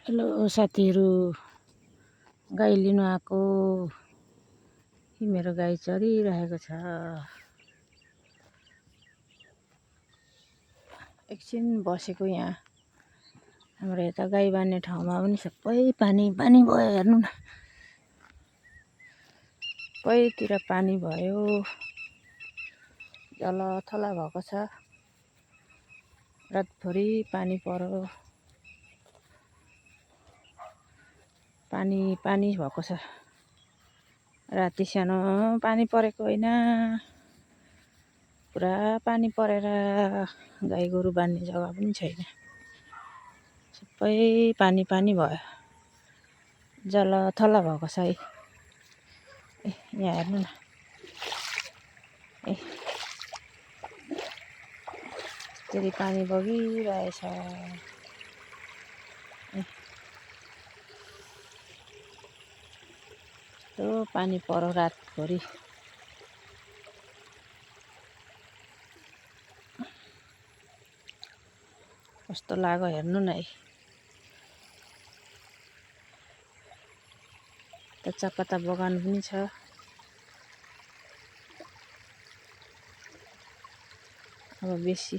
Hello साथीहरू, गाई लिनु आएको। मेरो गाई चरिरहेको छ। एकछिन बसेको यहाँ। हाम्रो यता गाई बान्ने ठाउँमा पनि सबै पानी पानी भयो। हेर्नु न, सबैतिर पानी भयो, जलथला भएको छ। रातभरि पानी पर्यो, पानी पानी भएको छ। राति सानो पानी परेको होइन, पुरा पानी परेर गाई गोरु बान्ने जग्गा पनि छैन। सबै पानी पानी भयो, जलथला भएको छ है। यहाँ हेर्नु न, त्यसरी पानी बगिरहेछ। यस्तो पानी पर्यो रातभरि। कस्तो लाग्यो हेर्नु न है। त चियापत्ता बगान पनि छ। अब बेसी